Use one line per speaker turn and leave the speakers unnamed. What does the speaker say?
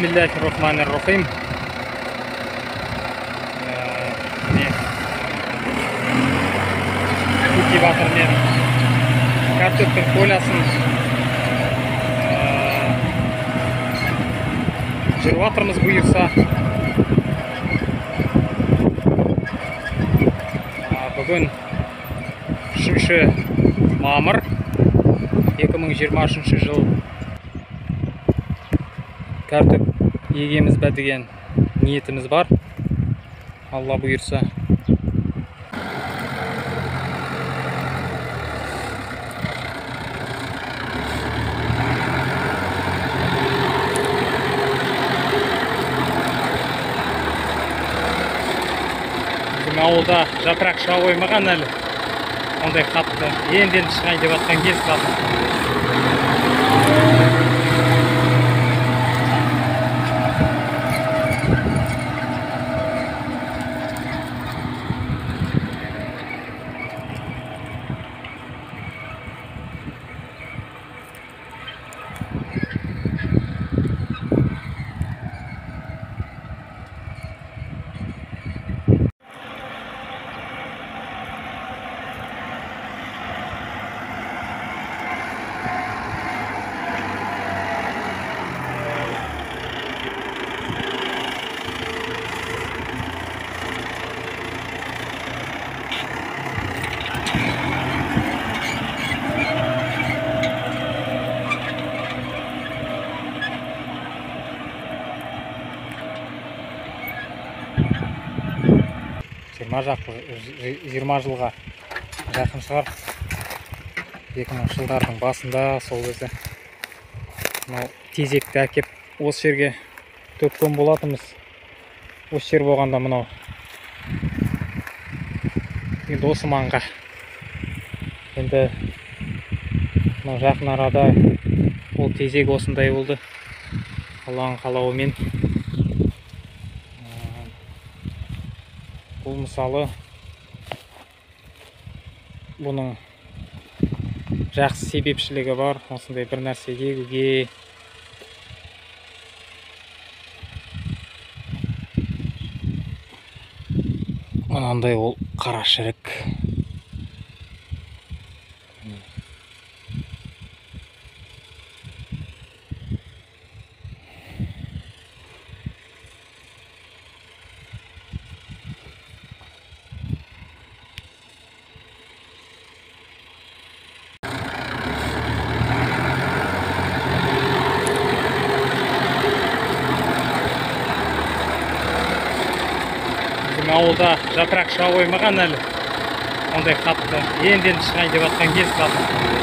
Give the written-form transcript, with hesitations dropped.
Бисмиллахир-рахманир-рахим. Міне, культиватормен картоптың полясын жүріп жатырмыз бұйырса. Бүгін 3 мамыр 2023 жыл. Картоп егеміз бе деген ниетіміз бар. Алла бұйырса. Біздің ауылда жапырақ шыға қоймаған әлі. Ондай қатты. Енді шығайын деп жатқан кез қазір. Жиырма жылға жақын шығар. 2000 жылдардың басында сол кезде мынау тезекті әкеп осы жерге төккен болатынбыз. Осы жер болғанда мынау енді осы маңға, енді мынау жақын арада ол тезек осындай болды. Алланың қалауымен. Бұл мысалы бұның жақсы себепшілігі бар, осындай бір нәрсе егуге. Мынандай ол қара шірік. Ауылда жапырақ шыға қоймаған әлі. Ондай қатты. Енді шығайын деп жатқан кез қазір.